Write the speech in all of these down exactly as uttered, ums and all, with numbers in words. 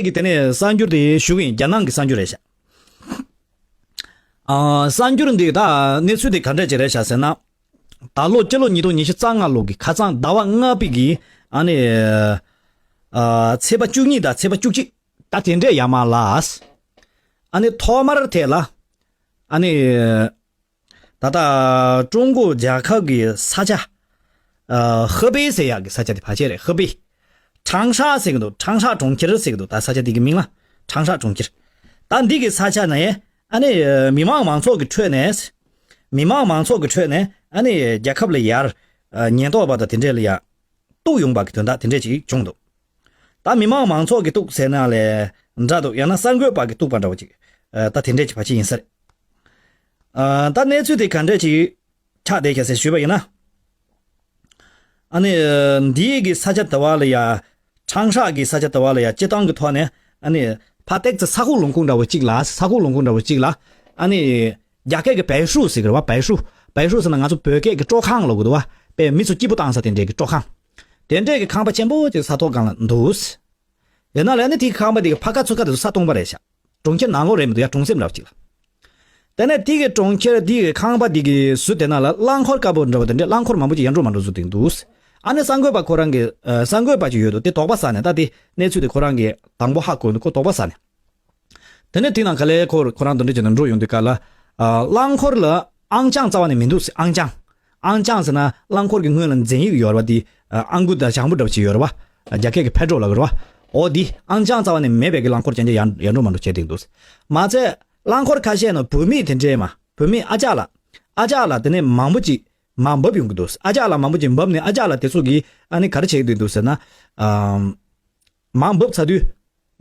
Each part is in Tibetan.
གི་དེ་ནས་གསར་འགྱུར་དེ་ཞུ་གི་ཡིན། རྒྱ་ནང་གི་གསར་འགྱུར་རེད་ཤག་ཨ། གསར་འགྱུར་འདི་ད་གནས་ཚུལ་དེ་ག་འདྲ་ཅིག་རེད་ཤག་ཟེར་ན། ད་ལོ་སྤྱི་ལོ་ཉིས་སྟོང་ཉི་ཤུ་རྩ་ལྔ་ལོ་གི་ཁ་སང་ཟླ་བ་ལྔ་པའི་གི་ཨ་ནི་ཨ། ཚེས་པ་བཅུ་གཉིས་དང་ཚེས་པ་བཅུ་གཅིག་ད་དེ་འདྲས་ཡར་མར་ལ། ཨ་ནི་ཐོག་མར་དེ་ལ་ཨ་ནི། ད་ལྟ་ཀྲུང་གོ་རྒྱལ་ཁབ་ཀྱི་ས་ཆ། ཨ། ཧེ་པེ་ཟེར་ཡག་གི་ས་ཆ་དེ་ཕལ་ཆེར་རེད། ཧེ་པེ། ཁྲང་ཧྲ་ཟེར་གི་འདུག་ཁྲང་ཧྲ་གྲོང་ཁྱེར་ཟེར་གི་འདུག་ད་ས་ཆ་དེ་གི་མིང་ལ་ཁྲང་ཧྲ་གྲོང་ཁྱེར། ད་འདི་གི་ས་ཆ་ནས་ཨ་ནི་མི་མང་མང་ཚོགས་ཀྱི་ཁྲོད་ནས། མི་མང་མང་ཚོགས་ཀྱི་ཁྲོད་ནས་ཨ་ནི་རྒྱལ་ཁབ་ལ་ཡར་ཉེན་རྟོག་པ་དང་དེ་འདྲས་ལ་ཡ་གཏུག་ཡོང་པ་གི་དོན་དག་དེ་འདྲས་ཅིག་བྱུང་འདུག་ད་མི་མང་མང་ཚོགས་ཀྱི་གཏུག་ཟེར་ན་ལས་འདྲ་འདུག་ཡང་ན་གསར་འགོད་པ་གི་གཏུག་པ་འདྲ་བོ་ཅིག་ད་དེ་འདྲས་ཅིག་ཕལ་ཆེར་ཡིན་ས་རེད། ཨ། ད་གནས་ཚུལ་དེ་ག་འདྲས་ཅིག་ཆགས་བསྡད་ཤག་ཟེར་ཞུས་པ་ཡིན་ན། ཨ་ནི་འདིའི་གི་ས་ཆ་དེ་བ་ལ་ཡ། ཁྲང་ཧྲ་གི་ས་ཆ་དེ་བ་ལ་ཡ་སྤྱི་བཏང་གི་ཐོག་ནས་ཨ་ནི་ཕར་ཏེག་ཙི་ས་ཁུག་ལུང་ཁུག་འདྲ་བོ་གཅིག་ལ། ས་ཁུག་ལུང་ཁུག་འདྲ་བོ་གཅིག་ལ་ཨ་ནི་རྒྱ་སྐད་ཀྱི་བལ་ཧྲུའུ་ཟེར་གི་རེད་བ། བལ་ཧྲུའུ། བལ་ཧྲུའུ་ཟེར་ན་ང་ཚོ་བོད་སྐད་ཀྱི་སྤྲོ་ཁང་ལབ་གི་འདུག་བ། དཔེ་མི་ཚོ་སྐྱིད་པོ་བཏང་ས་དེ་འདྲས་ཀྱི་སྤྲོ་ཁང་། དེ་འདྲས་ཀྱི་ཁང་པ་ཆེན་པོ་ཅིག་ས་ཐོག་སྒང་ལ་འདུག་ཡིན་ན་ལས་ནི་དེའི་ཁང་པ་དེ་གི་ཕར་ཁ་ཚུར་ཁ་དེ་ཚོ་ས་སྟོང་པ་རེད་ཤག་གྲོང་ཁྱེར་ནང་ལོགས་རེད་མི་འདུག་ཡ། གྲོང་གསེབ་འདྲ་བ་ཅིག་ལ། དེ་ནས་དེ་གི་གྲོང་ཁྱེར་དེ་གི་ཁང་པ་དེ་གི་ཟུར་དེ་ནང་ལ་རླངས་འཁོར་དཀར་པོ་འདྲ་བ་དེ་འདྲས་རླངས་འཁོར་མང་པོ་ཅིག་ཡར་འགྲོ་མར་འགྲོ་བཟོ་དེ་འདུག་ཨ་ནི་གསར་འགོད་པ་ཁོ་རང་གི་ཨ། གསར་འགོད་པ་ཅིག་ཡོད་འདུག་དེ་དོགས་པ་ཟ་ནས། ད་དེ་གནས་ཚུལ་དེ་ཁོ་རང་གི་དང་པོ་ཧ་གོ་འདུག་ཁོ་དོགས་པ་ཟ་ནས། དེ་ནས་དེ་ནང་ག་ལེ་ཁོ་ཁོ་རང་དེ་འདྲས་བྱས་ནས་འགྲོ་ཡོང་དུས་སྐབས་ལ། ཨ། རླངས་འཁོར་ལ་ཨང་ཅང་རྩ་བ་ནས་མི་འདུག་ཟེར། ཨང་ཅང་། ཨང་ཅང་ཟེར་ན་རླངས་འཁོར་གྱི་སྔོན་ལ་འཛིན་ཡིག་ཡོད་རེད་བ། དེ་ཨང་ཀུ་དང་ཞང་པོ་འདྲ་བ་ཅིག་ཡོད་རེད་བ། རྒྱ་སྐད་ཀྱི་པེ་ཏྲོལ་ལབ་ཀྱི་རེད་བ། འོ་དེ་ཨང་ཅང་རྩ་བ་ནས་མེད་པའི་གི་རླངས་འཁོར་ཅན་ཅན་ཡར་ཡར་འགྲོ་མར་འགྲོ་བྱས་བསྡད་འདུག་མ་ཚད་རླངས་འཁོར་ཁ་ཤས་ནང་བུད་མེད་དེ་འདྲས་མ། བུད་མེད་ཨ་ཅག་ལགས། ཨ་ཅག་ལགས་དེ་ནས་མང་པོ་ཅིག་མར་འབབ་ཡོང་གི་འདུག་ཨ་ཅག་ལགས་མང་པོ་ཅིག་འབབ་ནས་ཨ་ཅག་ལགས་དེ་ཚོ་གིས་ཨ་ནི་ག་རེ་བྱེད་ཀྱི་འདུག་ཟེར་ན། ཨམ། མར་འབབ་ཚར་དུས།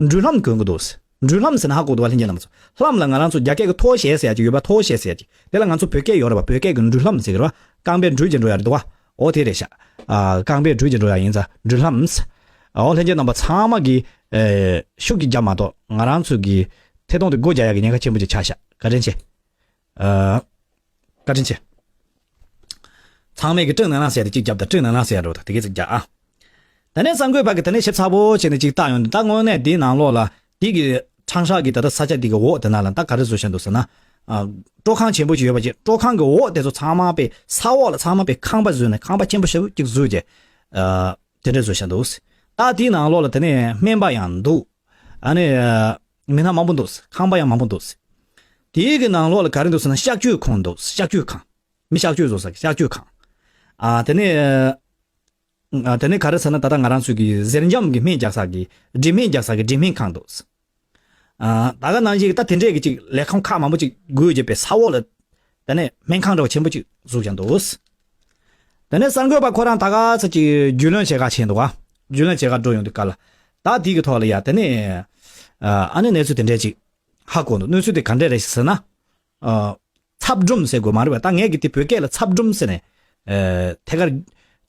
འགྲུལ་ལྷམ་གོན་གྱི་འདུག་འགྲུལ་ལྷམ་ཟེར་ན་ཧ་གོ་འདུག་བ། ལྷན་རྒྱས་རྣམ་པ་ཚོ། ལྷམ་ལ་ང་རང་ཚོ་རྒྱ་སྐད་ཀྱི་拖鞋ཟེར་ཡ་ཅིག་ཡོད་པ། 拖鞋ཟེར་ཡ་ཅིག་དེ་ལ་ང་ཚོ་བོད་སྐད་ཡོད་རེད་པ། བོད་སྐད་ཀྱི་འགྲུལ་ལྷམ་ཟེར་གྱི་རེད་པ། རྐང་པས་འགྲུལ་གྱི་འགྲོ་ཡ་རེད་འདུག་བ། འོ་དེ་རེད་ཤག་ཨ། རྐང་པས་འགྲུལ་གྱི་འགྲོ་ཡ་ཡིན་ཙང་འགྲུལ་ལྷམ། འོ་ལྷན་རྒྱས་རྣམ་པ་ཚང་མ་གིས་ཨེ། ཤུགས་ཀྱིས་རྒྱབ་མ་གཏོགས་ང་རང་ཚོ་གི་ཐད་གཏོང་དེ་སྒོ་རྒྱག་ཡ་གི་ཉེན་ཁ་ཆེན་པོ་ཅིག་ཆགས་ཤག་བཀའ་དྲིན་ཆེ། ཨ། བཀའ་དྲིན་ཆེ། ཚང་མས་ཀྱི་སྤྲིན་ནང་ལངས་ཟེར་ཡ་དེ་གཅིག་རྒྱབ་དང་། སྤྲིན་ནང་ལངས་ཟེར་ཡ་འགྲོ་དང་དེ་གས་ཅིག་རྒྱག་ཨ། དེ་ནས་གསར་འགོད་པ་གིས་དེ་ནས་ཞིབ་ཚགས་པོ་བྱས་ནས་ཅིག་བལྟ་ཡོང་དུས། ད་དངོས་གནས་དེའི་ནང་ལོགས་ལ་དེ་གི་ཁྲང་ཧྲ་གི་ད་ལྟ་ས་ཆ་དེ་གི་འོག་དེ་ན་ལ་ད་ག་རེ་བཟོ་བཞག་འདུག་ཟེར་ན། ཨ། སྤྲོ་ཁང་ཆེན་པོ་ཅིག་ཡོད་པ་ཅིག་སྤྲོ་ཁང་གི་འོག་དེ་ཚོ་ཚང་མ་དཔེ་ས་འོག་ལ་ཚང་མ་དཔེ་ཁང་པ་བཟོས་ནས། ཁང་པ་ཆེན་པོ་ཞེ་པོ་ཅིག་བཟོས་བྱས། ཨ། དེ་འདྲས་བཟོ་བཞག་འདུག་ད་དེའི་ནང་ལོགས་ལ་དེ་ནས་སྨན་པ་ཡང་འདུག་ཨ་ནི། ཨ། མི་སྣ་མང་པོ་འདུག་ཁང་པ་ཡང་མང་པོ་འདུག་དེའི་གི་ནང་ལོགས་ལ་ག་རེ་འདུག་ཟེར་ན་གཤག་བཅོས་ཁང་འདུག་གཤག་བཅོས་ཁང་། མི་གཤག་བཅོས་བཟོ་ས་གི་གཤག་བཅོས་ཁང་། ཨ། དེ་ནས། ཨ། དེ་ནས་ག་རེ་ཟེར་ན་ད་ལྟ་ང་རང་ཚོའི་གི་གཟེར་འཇམ་གི་སྨན་རྒྱག་ས་གི། སྦྲིད་སྨན་རྒྱག་ས་གི་སྦྲིད་སྨན་ཁང་འདུག་ཨ། ད་ག་ནང་བཞིན་ད་དེ་འདྲས་ཀྱི་ཅིག་ལས་ཁང་ཁག་མང་པོ་ཅིག་སྒོ་བརྒྱབ་པའི་ས་འོག་ལ། དེ་ནས་སྨན་ཁང་འདྲ་བ་ཆེན་པོ་ཅིག་བཟོས་བཞག་འདུག་དེ་ནས་གསར་འགོད་པ་ཁོ་རང་ད་ག་ས་ཅིག་རྒྱུས་ལོན་བྱེད་ག་ཕྱིན་འདུག་ག་རྒྱུས་ལོན་བྱེད་ག་འགྲོ་ཡོང་དུས་སྐབས་ལ། ད་དེ་གི་ཐོག་ལ་ཡ་དེ་ནས། ཨ། ཨ་ནི་གནས་ཚུལ་དེ་འདྲས་ཅིག་ཧ་གོ་འདུག་གནས་ཚུལ་དེ་ག་འདྲས་རེད་ཟེར་ན། ཨ། ཚབ་སྒྲུང་ཟེར་དགོས་མ་རེད་པ། ད་ངས་ཀྱི་དེ་བོད་སྐད་ལ་ཚབ་སྒྲུང་ཟེར་ནས། ཨ། ཐད་ཀར་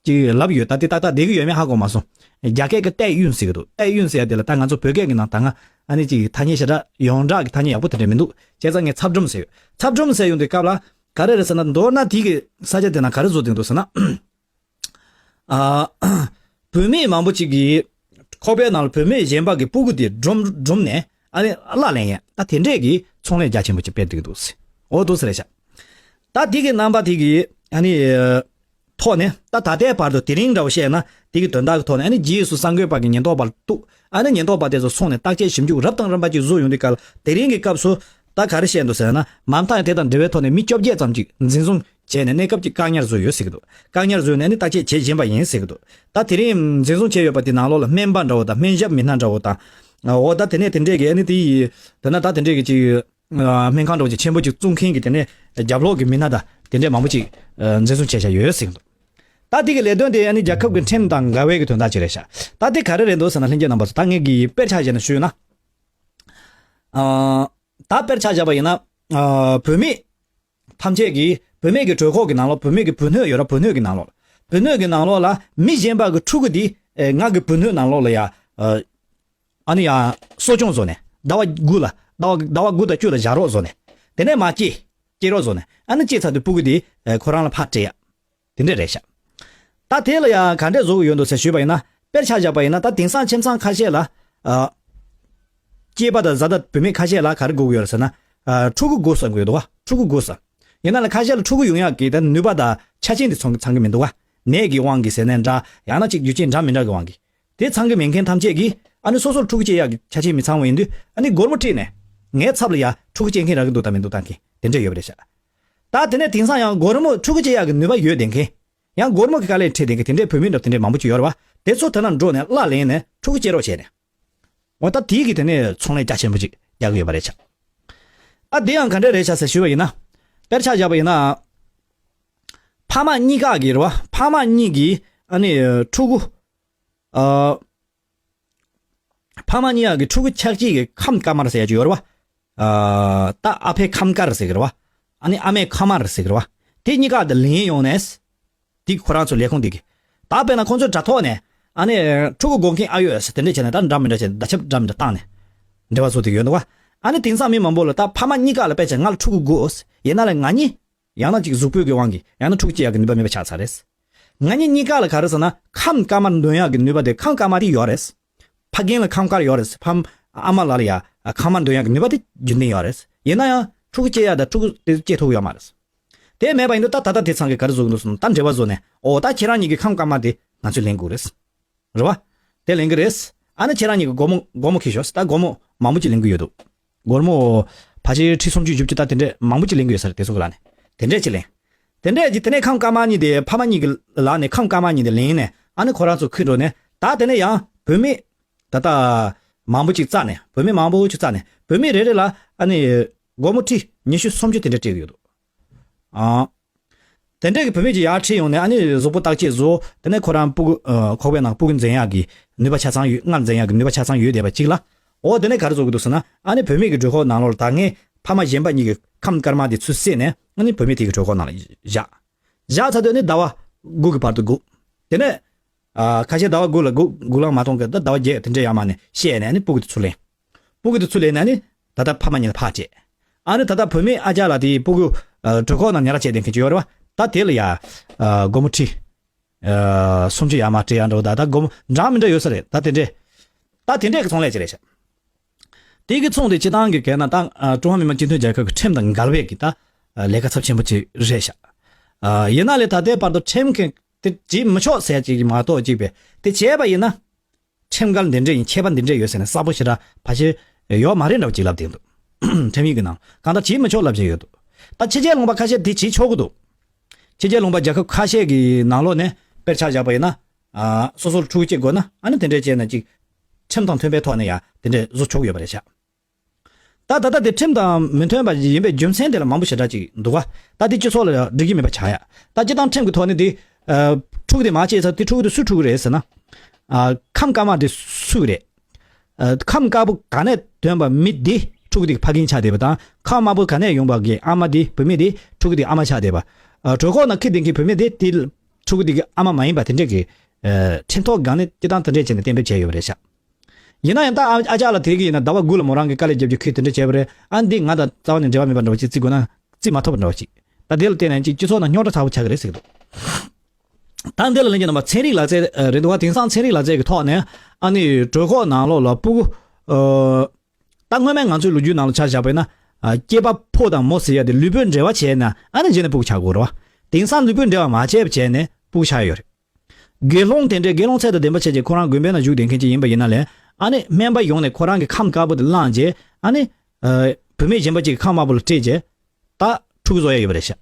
ཅིག་ལབ་ཡོད། ད་དེ་ཏག་ཏག་བསྡད་ཀྱི་ཡོད་མེད་ཧ་གོ་མ་སོང་། རྒྱ་སྐད་ཀྱི་དེད་དབྱུང་ཟེར་གྱི་འདུག་དེད་དབྱུང་ཟེར་ཡ་དེ་ལ་ད་ང་ཚོ་བོད་སྐད་ཀྱི་ནང་ད་ང་ཨ་ནི་ཅིག་ཐ་སྙད་ཞེ་དྲག་ཡོངས་གྲགས་ཀྱི་ཐ་སྙད་ཡག་པོ་དེ་འདྲ་མི་འདུག་བྱས་ཙང་ངས་ཚབ་སྒྲུང་ཟེར་ཡོད། ཚབ་སྒྲུང་ཟེར་ཡོང་དུས་སྐབས་ལ་ག་རེ་རེད་ཟེར་ན། མདོར་ན་དེ་གི་ས་ཆ་དེ་ན་ག་རེ་བཟོ་བསྡད་འདུག་ཟེར་ན། ཨ། བུད་མེད་མང་པོ་ཅིག་གིས་ཁོག་པའི་ནང་ལ་བུད་མེད་གཞན་པ་གི་སྤུ་གུ་དེ་སྒྲུམ་སྒྲུམ་ནས་ཨ་ནི་གླ་ལེན་ཡ། ད་དེ་འདྲས་ཀྱི་ཚོང་ལས་རྒྱ་ཆེན་པོ་ཅིག་སྤེལ་འདུག་འདུག་ཟེར། འོ་འདུག་ཟེར་རེད་ཤག་ད་དེ་གི་རྣམ་པ་དེ་གི་ཨ་ནི་ཐོག་ནས་ད་ད་ལྟའི་བར་དུ་དེ་རིང་འདྲ་བོ་བཤད་ན་དེ་གི་དོན་དག་གི་ཐོག་ནས་ཨ་ནི་རྗེས་སུ་གསར་འགོད་པ་གི་ཉེན་རྟོག་པ་ལ་གཏུག་ཨ་ནི་ཉེན་རྟོག་པ་དེ་ཚོ་སོང་ནས་བརྟག་དཔྱད་ཞིབ་འཇུག་རབ་དང་རིམ་པ་ཅིག་བཟོ་ཡོང་དུས་སྐབས་ལ། དེ་རིང་གི་སྐབས་སུ་ད་ག་རེ་བཤད་འདུག་ཟེར་ན། མ་མཐའ་དེ་དང་འབྲེལ་བའི་ཐོག་ནས་མི་བཅོ་བརྒྱད་ཙམ་ཅིག་འཛིན་བཟུང་བྱས་ནས་གནས་སྐབས་ཀྱི་བཀག་ཉར་བཟོས་ཡོད་ཟེར་གྱི་འདུག་བཀག་ཉར་བཟོས་ནས་ནི་བརྟག་དཔྱད་བྱེད་བཞིན་པ་ཡིན་ཟེར་གྱི་འདུག་ད་དེ་རིང་འཛིན་བཟུང་བྱས་ཡོད་པ་དེ་ནང་ལོགས་ལ་སྨན་པ་འདྲ་བོ་དང་སྨན་ཞབས་མི་སྣ་འདྲ་བོ་དང་། འོ་ད་དེ་ནས་དེ་འདྲས་ཀྱི་ཨ་ནི་དེ་ཡི་དེ་ན་ད་དེ་འདྲས་ཀྱི་ཅིག་སྨན་ཁང་འདྲ་བོ་ཅིག་ཆེན་པོ་ཅིག་བཙུགས་མཁན་གྱི་དེ་ནས་རྒྱབ་ལོགས་ཀྱི་མི་སྣ་དང་དེ་འདྲས་མང་པོ་ཅིག་འཛིན་བཟུང་བྱས་བཞག་ཡོད་ཟེར་གྱི་འདུག་ད་དེ་གི་ལས་དོན་དེ་ཨ་ནི་རྒྱལ་ཁབ་ཀྱི་ཁྲིམས་དང་འགལ་བའི་གི་དོན་དག་ཅིག་རེད་ཤག་ད་དེ་ག་རེ་རེད་འདུག་ཟེར་ན། ལྷན་རྒྱས་རྣམ་པ་ཚོ། ད་ངས་གི་དཔེར་ཆ་བཞག་ནས་ཞུས་ན། ཨ། ད་དཔེར་ཆ་བཞག་པ་ཡིན་ན། ཨ། བུད་མེད་ཐམས་ཅད་ཀྱིས་བུད་མེད་ཀྱི་གྲོད་ཁོག་གི་ནང་ལོགས། བུད་མེད་ཀྱི་བུ་སྣོད་ཡོད་ར། བུ་སྣོད་ཀྱི་ནང་ལོགས། བུ་སྣོད་ཀྱི་ནང་ལོགས་ལ་མི་གཞན་པ་གི་ཕྲུ་གུ་འདི་ཨེ་ང་གི་བུ་སྣོད་ནང་ལོགས་ལ་ཡ། ཨ་ཨ་ནི་ཡ་གསོ་སྐྱོང་བཟོ་ནས་ཟླ་བ་དགུ་ལ་ཟླ་བ་ཟླ་བ་དགུ་དང་བཅུ་ལ་བཞག་རོགས་བཟོ་ནས། དེ་ནས་མར་སྐྱེ་སྐྱེ་རོགས་བཟོ་ནས། ཨ་ནི་སྐྱེས་ཚར་དུས་སྤུ་གུ་འདི་ཨེ་ཁོ་རང་ལ་ཕར་སྤྲད་ཡ། དེ་འདྲས་རེད་ཤག་ད་དེ་ལ་ཡང་ག་འདྲས་བཟོ་གི་ཡོད་འདུག་ཟེར་ཞུས་པ་ཡིན་ན། དཔེར་ཆ་བཞག་པ་ཡིན་ན། ད་དེང་སང་ཁྱིམ་ཚང་ཁ་ཤས་ལ། ཨ། སྐྱེས་པ་དང་བཟའ་ཟླ་བུད་མེད་ཁ་ཤས་ལ་ག་རེ་དགོས་ཀྱི་ཡོད་རེད་ཟེར་ན། ཨ། ཕྲུ་གུ་དགོས་བསམ་གྱི་ཡོད་འདུག་བ། ཕྲུ་གུ་དགོས་བསམ། ཡིན་ན་ལ་ཁ་ཤས་ལ་ཕྲུ་གུ་ཡོང་ཡག་གི་ད་ནུས་པ་དང་ཆ་རྐྱེན་དེ་ཚང་ཚང་གི་མི་འདུག་བ། ནད་ཀྱི་དབང་གིས་ཟེར་ནའི་འདྲ། ཡང་ན་ཅིག་རྒྱུ་རྐྱེན་འདྲ་མི་འདྲ་གི་དབང་གིས། དེ་ཚང་གི་མེད་མཁན་ཐམས་ཅད་ཀྱིས་ཨ་ནི་སོ་སོར་ཕྲུ་གུ་སྐྱེ་ཡག་གི་ཆ་རྐྱེན་མི་ཚང་བ་ཡིན་དུས། ཨ་ནི་སྒོར་མོ་ཁྲིད་ནས་ངའི་ཚབ་ལ་ཡ་ཕྲུ་གུ་སྐྱེ་མཁན་རག་གི་འདུག་དང་མི་འདུག་བཏང་མཁན་དེ་འདྲས་ཡོད་པ་རེད་ཤག། ད་དེ་ནས་དེང་སང་ཡང་སྒོར་མོ་ཕྲུ་གུ་སྐྱེ་ཡག་གི་ནུས་པ་ཡོད་བསྡད་མཁན། ཡང་སྒོར་མོ་གི་དཀའ་ལས་འཕྲད་བསྡད་མཁན་དེ་འདྲས་བུད་མེད་འདྲ་དེ་འདྲས་མང་པོ་ཅིག་ཡོད་རེད་བ། དེ་ཚོ་དེ་ན་འགྲོ་ནས་གླ་ལེན་ནས་ཕྲུ་གུ་སྐྱེ་རོགས་བྱས་ནས། འོ་ད་དེའི་གི་དེ་ནས་ཚོང་ལས་རྒྱ་ཆེན་པོ་ཅིག་རྒྱག་གི་ཡོད་པ་རེད་ཤག། ཨ་དེ་ཡང་ག་འདྲས་རེད་ཤག་ཟེར་ཞུས་པ་ཡིན་ན། དཔེར་ཆ་བཞག་པ་ཡིན་ན། ཕ་མ་གཉིས་ཀ་གི་རེད་བ། ཕ་མ་གཉིས་ཀྱིས་ཨ་ནི་ཕྲུ་གུ། ཨ། ཕ་མ་གཉིས་ཀ་གི་ཕྲུ་གུ་ཆགས་སྐྱེས་ཀྱི་ཁམས་དཀར་དམར་ཟེར་ཡ་ཅིག་ཡོད་རེད་བ། ཨ། ད་ཨ་ཕའི་ཁམས་དཀར་ཟེར་གི་རེད་བ། ཨ་ནི་ཨ་མའི་ཁམས་དམར་ཟེར་གི་རེད་བ། དེ་གཉིས་ཀ་དེ་ལེན་ཡོང་ནས། དེ་ཁོ་རང་ཚོ་ལས་ཁུངས་དེ་གི། ད་དཔེར་ན་ཁོང་ཚོའི་དྲ་ཐོག་ནས། ཨ་ནི་ཕྲུ་གུ་དགོས་མཁན་ཨ་ཡོད་ཟེར་དེ་འདྲས་བྱས་ནས་ད་འདྲ་མི་འདྲ་བྱས་བརྡ་ཁྱབ་འདྲ་མི་འདྲ་བཏང་ནས། འབྲེལ་བ་བཟོ་དེ་ཡོད་འདུག་བ། ཨ་ནི་དེང་སང་མི་མང་པོ་ལ་ད་ཕ་མ་གཉིས་ཀ་ལ་དཔེ་ཆ་ང་ལ་ཕྲུ་གུ་དགོས། ཡིན་ན་ལས་ང་གཉིས། ཡང་ན་ཅིག་གཟུགས་པོའི་གི་དབང་གིས་ཡང་ན་ཕྲུ་གུ་སྐྱེ་ཡག་གི་ནུས་པ་མེད་པ་ཆགས་ཚར་རེད། ང་གཉིས་གཉིས་ཀ་ལ་ག་རེ་ཟེར་ན་ཁམས་དཀར་དམར་འདོན་ཡག་གི་ནུས་པ་དེ་ཁམས་དཀར་དམར་དེ་ཡོད་རེད། ཕ་རྒན་ལ་ཁམས་དཀར་ཡོད་རེད། ཕ་ཨ་མ་ལགས་ལ་ཡ་ཁམས་དམར་འདོན་ཡག་གི་ནུས་པ་དེ་རྒྱུན་ལྡན་ཡོད་རེད། ཡིན་ན་ཡང་ཕྲུ་གུ་སྐྱེ་ཡག་དང་ཕྲུ་གུ་དེ་སྐྱེ་ཐུབ་ཡོད་མ་རེད། དེ་མེད་པ་ཡིན་དུས་ད་ད་ལྟ་དེ་ཚང་གི་ག་རེ་བཟོ་གི་འདུག་ཟེར་ན་ད་འབྲེལ་བ་བཟོ་ནས་འོ་ད་ཁྱེད་རང་གཉིས་ཀྱི་ཁམས་དཀར་དམར་དེ་ང་ཚོས་ལེན་དགོས་རེད། རེད་བ། དེ་ལེན་གི་རེད། ཨ་ནི་ཁྱེད་རང་གཉིས་ཀྱི་སྒོར་མོ་སྒོར་མོ་ཁྱེར་ཤོག་ཟེར། ད་སྒོར་མོ་མང་པོ་ཅིག་ལེན་གི་ཡོད་འདུག་སྒོར་མོ་ཕལ་ཆེར་ཁྲི་སུམ་ཅུ་བཞི་བཅུ་ད་དེ་འདྲས་མང་པོ་ཅིག་ལེན་གི་ཡོད་ས་རེད། དེ་ཚོ་གི་ལག་ནས་དེ་འདྲས་ཅིག་ལེན། དེ་འདྲས་ཀྱི་དེ་ནས་ཁམས་དཀར་དམར་གཉིས་དེ་ཕ་མ་གཉིས་ཀྱི་ལག་ནས་ཁམས་དཀར་དམར་གཉིས་དེ་ལེན་ནས་ཨ་ནི་ཁོ་རང་ཚོ་ཁུར་འགྲོ་ནས་ད་དེ་ནས་ཡང་བུད་མེད་ད་ལྟ་མང་པོ་ཅིག་བཙལ་ནས་བུད་མེད་མང་པོ་ཅིག་བཙལ་ནས་བུད་མེད་རེ་རེ་ལ་ཨ་ནི་སྒོར་མོ་ཁྲི་ཉི་ཤུ་སུམ་ཅུ་དེ་འདྲས་སྤྲད་གི་ཡོད་འདུག་ཨ། དེ་འདྲས་ཀྱི་བུད་མེད་ཀྱི་ཡར་ཁྲིད་ཡོང་ནས་ཨ་ནི་གཟུགས་པོ་བརྟག་དཔྱད་བཟོ། དེ་ནས་ཁོ་རང་སྤུ་གུ་ཨ་ཁོག་པའི་ནང་སྤུ་གུ་འཛིན་ཡག་གི་ནུས་པ་ཆ་ཚང་ཡོད། མངལ་འཛིན་ཡག་གི་ནུས་པ་ཆ་ཚང་ཡོད་བསྡད་པ་གཅིག་ལ། འོ་དེ་ནས་ག་རེ་བཟོ་གི་འདུག་ཟེར་ན་ཨ་ནི་བུད་མེད་ཀྱི་གྲོད་ཁོག་ནང་ལོགས་ལ་ད་ངས་ཕ་མ་གཞན་པ་གཉིས་ཀྱི་ཁམས་དཀར་དམར་དེ་ཚུར་བསད་ནས་ཨ་ནི་བུད་མེད་དེ་གི་གྲོད་ཁོག་ནང་ལ་བཞག་བཞག་ཚར་དུས་ཨ་ནི་ཟླ་བ་དགུ་གི་བར་དུ་སྒུག་དེ་ནས་ཨ་ཁ་ཤས་ཟླ་བ་དགུ་ལ་སྒུག་སྒུག་ལངས་མ་གཏོང་གི་ད་ཟླ་བ་བརྒྱད་དེ་འདྲས་ཡར་མར་ནས་བཤད་ནས་ཨ་ནི་སྤུ་གུ་དེ་ཚུར་ལེན། སྤུ་གུ་དེ་ཚུར་ལེན་ནས་ནི་ད་ལྟ་ཕ་མ་གཉིས་ལ་ཕར་སྤྲད། ཨ་ནི་ད་ལྟ་བུད་མེད་ཨ་ཅག་ལགས་དེའི་སྤུ་གུ་ཨ་གྲོད་ཁོག་ནང་ཉལ་ར་བྱས་བསྡད་མཁན་ཅིག་ཡོད་རེད་བ། ད་དེ་ལ་ཡ་ཨ་སྒོར་མོ་ཁྲི་ཨ་སུམ་ཅུ་ཡར་མར་སྤྲད་ཡག་འདྲ་བོ་ད་ད་སྒོར་མོ་འདྲ་མི་འདྲ་ཡོད་ས་རེད། ད་དེ་འདྲས་ད་དེ་འདྲས་ཀྱི་ཚོང་ལས་ཅིག་རེད་ཤག། དེ་གི་ཚོང་དེ་སྤྱི་བཏང་གི་གལ་ན་ད་ཨ་ཀྲུང་ཧྭ་མི་དམངས་སྤྱི་མཐུན་རྒྱལ་ཁབ་ཀྱི་ཁྲིམས་དང་འགལ་བའི་གི་ད་ཨ་ལས་ཀ་ཚབས་ཆེན་པོ་ཅིག་རེད་ཤག། ཨ་ཡིན་ན་ལས་ད་ལྟའི་བར་དུ་ཁྲིམས་ཀྱི་དེ་བྱེད་མི་ཆོག་ཟེར་ཅིག་གི་མ་གཏོགས་ཅིག་པས་དེ་བྱས་པ་ཡིན་ན། ཁྲིམས་འགལ་འདི་འདྲས་ཡིན་ཁྱད་པར་འདི་འདྲས་ཡོད་ཟེར་ནས་གསལ་པོ་ཞེ་དྲག་ཕལ་ཆེར་ཡོད་མ་རེད་འདྲ་བོ་ཅིག་ལབ་བསྡད་འདུག་ཁྲིམས་ཡིག་གི་ནང་གང་ལྟར་བྱེད་མི་ཆོག་ལབ་བྱས་ཡོད་འདུག་ད་ཕྱི་རྒྱལ་ལུང་པ་ཁ་ཤས་དེ་བྱེད་ཆོག་གི་འདུག་ཕྱི་རྒྱལ་ལུང་པ་རྒྱལ་ཁབ་ཁ་ཤས་ཀྱི་ནང་ལོགས་ནས་དཔེར་ཆ་བཞག་པ་ཡིན་ན། ཨ་སོ་སོར་ཕྲུ་གུ་སྐྱེ་དགོས་ན་ཨ་ནི་དེ་འདྲས་བྱས་ན་ཅིག་ཁྲིམས་དང་མཐུན་པའི་ཐོག་ནས་ཡང་དེ་འདྲས་བཟོ་ཆོག་གི་ཡོད་པ་རེད་ཤག། ད་ད་ལྟ་དེ་ཁྲིམས་དང་མི་མཐུན་པ་ཡིན་པའི་རྒྱུ་མཚན་དེ་ལ་མང་པོ་ཞེ་དྲག་ཅིག་འདུག་ག་ད་དེ་སྤྱི་ཚོགས་ལ་འགྲིག་གི་མེད་པ་ཆགས་ཡ། ད་སྤྱི་བཏང་ཁྲིམས་ཀྱི་ཐོག་ནས་དེ་ཨ་ཕྲུ་གུ་དེ་མ་སྐྱེས་ཚར་དེ་ཕྲུ་གུ་དེ་སུའི་ཕྲུ་གུ་རེད་ཟེར་ན། ཨ་ཁམས་དཀར་དམར་དེ་སུ་རེད། ཨ་ཁམས་དཀར་པོ་ག་ནས་ཐོན་པ་མི་དེ་ཕྲུ་གུ་དེ་གི་ཕ་རྒན་ཆགས་བསྡད་པ་དང་ཁམས་དམར་པོ་ག་ནས་ཡོང་པ་གི་ཨ་མ་དེ་བུད་མེད་དེ་ཕྲུ་གུ་དེ་གི་ཨ་མ་ཆགས་བསྡད་པ། ཨ་གྲོད་ཁོག་ནང་ཁྱེར་བསྡད་མཁན་བུད་མེད་དེ་དེ་ཕྲུ་གུ་དེ་གི་ཨ་མ་མ་ཡིན་པ་དེ་འདྲས་ཀྱི་ཨ་ཁྲིམས་ཐོག་སྒང་ནས་སྤྱི་བཏང་དེ་འདྲས་བྱས་ནས་གཏན་འབེབས་བྱས་ཡོད་པ་རེད་ཤག། ཡིན་ན་ཡང་ད་ཨ་ཨ་ཅག་ལགས་དེ་གི་ཡིན་ན་ཟླ་བ་དགུ་ལ་མོ་རང་གི་དཀའ་ལས་རྒྱབ་རྒྱུ་ཁུལ་དེ་འདྲ་བྱས་པ་རེད། ཨ་འདི་ང་དང་རྩ་བ་ནས་འབྲེལ་བ་མེད་པ་འདྲ་བ་ཅིག་བརྩི་དགོས་ན་བརྩི་མ་ཐུབ་པ་འདྲ་བ་ཅིག། ད་དེ་ལ་བརྟེན་ནས་ཅིག་སྤྱི་ཚོགས་ནང་རྙོག་དྲ་ཚ་པོ་ཆགས་ཀྱི་རེད་ཟེར་གི་འདུག་ད་འདི་ལ་ལན་གྱི་རྣམ་པ་ཚན་རིག་ལག་རྩལ་རེད་འདུག་བ། དེང་སང་ཚན་རིག་ལག་རྩལ་གྱི་ཐོག་ནས་ཨ་ནི་གྲོད་ཁོག་ནང་ལོགས་ལ་སྤུ་གུ་ད་སྔོན་མའི་ང་ཚོའི་ལོ་རྒྱུས་ནང་ལ་ཆ་བཞག་པ་ཡིན་ན་སྐྱེས་པ་ཕོ་དང་མོ་ཟེར་ཡ་དེ་ལུས་པོའི་འབྲེལ་བ་བྱས་ན་ཨ་ནི་རྗེས་ནས་སྤུ་གུ་ཆགས་དགོས་རེད་བ། དེང་སང་ལུས་པོའི་འབྲེལ་བ་མ་བྱས་པ་བྱས་ནས་སྤུ་གུ་ཆགས་ཡོད་རེད། དགེ་སློང་དེ་འདྲའི་དགེ་སློང་ཚད་དང་ལྡན་པ་བྱས་ཀྱི་ཁོ་རང་དགོན་པའི་ནང་བཞུགས་བསྡད་མཁན་ཅིག་ཡིན་པ་ཡིན་ན་ལས་ཨ་ནི་སྨན་པ་ཡོང་ནས་ཁོ་རང་གི་ཁམས་དཀར་པོ་དེ་བླངས་རྗེས་ཨ་ནི་བུད་མེད་གཞན་པ་ཅིག་གི་ཁམས་དམར་པོ་ལ་སྤྲད་རྗེས་ད་ཕྲུ་གུ་བཟོ་ཡ་ཡོད་པ་རེད་ཤག།